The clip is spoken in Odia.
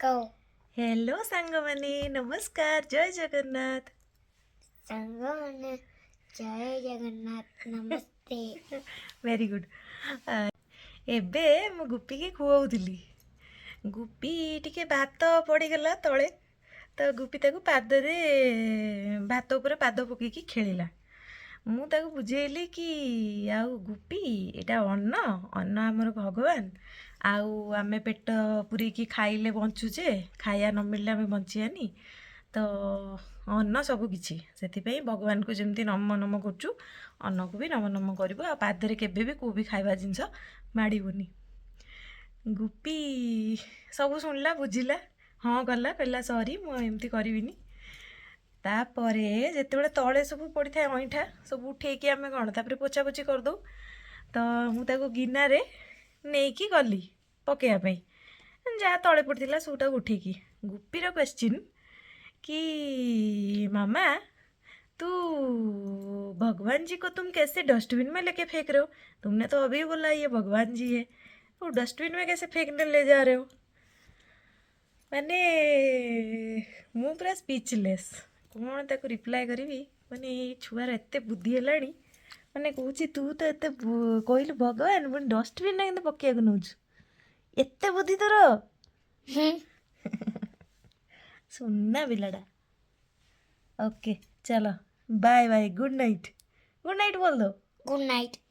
କହ। ହ୍ୟାଲୋ ସାଙ୍ଗମାନେ, ନମସ୍କାର, ଜୟ ଜଗନ୍ନାଥ। ସାଙ୍ଗମାନେ, ଜୟ ଜଗନ୍ନାଥ, ନମସ୍ତେ। Very good. ଏବେ ମୁଁ ଗୁପିକି ଖୁଆଉଥିଲି। ଗୁପି ଟିକେ ଭାତ ପଡ଼ିଗଲା ତଳେ ତ ଗୁପି ତାକୁ ପାଦରେ, ଭାତ ଉପରେ ପାଦ ପକେଇକି ଖେଳିଲା। ମୁଁ ତାକୁ ବୁଝେଇଲି କି ଆଉ ଗୁପି, ଏଇଟା ଅନ୍ନ, ଅନ୍ନ ଆମର ଭଗବାନ। ଆଉ ଆମେ ପେଟ ପୂରେଇକି ଖାଇଲେ ବଞ୍ଚୁଛେ, ଖାଇବା ନ ମିଳିଲେ ଆମେ ବଞ୍ଚିବାନି। ତ ଅନ୍ନ ସବୁ କିଛି, ସେଥିପାଇଁ ଭଗବାନଙ୍କୁ ଯେମିତି ନମ ନମ କରୁଛୁ, ଅନ୍ନକୁ ବି ନମ ନମ କରିବୁ ଆଉ ପାଦରେ କେବେ ବି କେଉଁ ବି ଖାଇବା ଜିନିଷ ମାଡ଼ିବୁନି। ଗୁପି ସବୁ ଶୁଣିଲା, ବୁଝିଲା, ହଁ କଲା, କହିଲା ସରି, ମୁଁ ଆଉ ଏମିତି କରିବିନି। ତାପରେ ଯେତେବେଳେ ତଳେ ସବୁ ପଡ଼ିଥାଏ ଅଇଁଠା ସବୁ ଉଠେଇକି ଆମେ କ'ଣ ତାପରେ ପୋଛାପୋଛି କରିଦେଉ। ତ ମୁଁ ତାକୁ ଗିନାରେ ନେଇକି ଗଲି ପକେଇବା ପାଇଁ, ଯାହା ତଳେ ପଡ଼ିଥିଲା ସବୁଟାକୁ ଉଠେଇକି। ଗୁପିର କ୍ୱେଶ୍ଚିନ୍ कि मामा, तू भगवान जी को तुम कैसे डस्टबिन में लेके फेंक रहे हो? तुमने तो अभी बोला ये भगवान जी है, तो डस्टबिन में कैसे फेंकने ले जा रहे हो? ମାନେ ମୁଁ ପୁରା ସ୍ପିଚଲେସ୍। କ'ଣ ତାକୁ ରିପ୍ଲାଏ କରିବି? ମାନେ ଏଇ ଛୁଆର ଏତେ ବୁଦ୍ଧି ହେଲାଣି, ମାନେ କହୁଛି ତୁ ତ ଏତେ କହିଲୁ ଭଗବାନ, ପୁଣି ଡଷ୍ଟବିନ୍ରେ କେମିତି ପକେଇବାକୁ ନେଉଛୁ? ଏତେ ବୁଦ୍ଧି ତୋର, ସୁନା ପିଲାଟା। ଓକେ, ଚାଲ, bye bye, good night, good night बोल दो। Good night.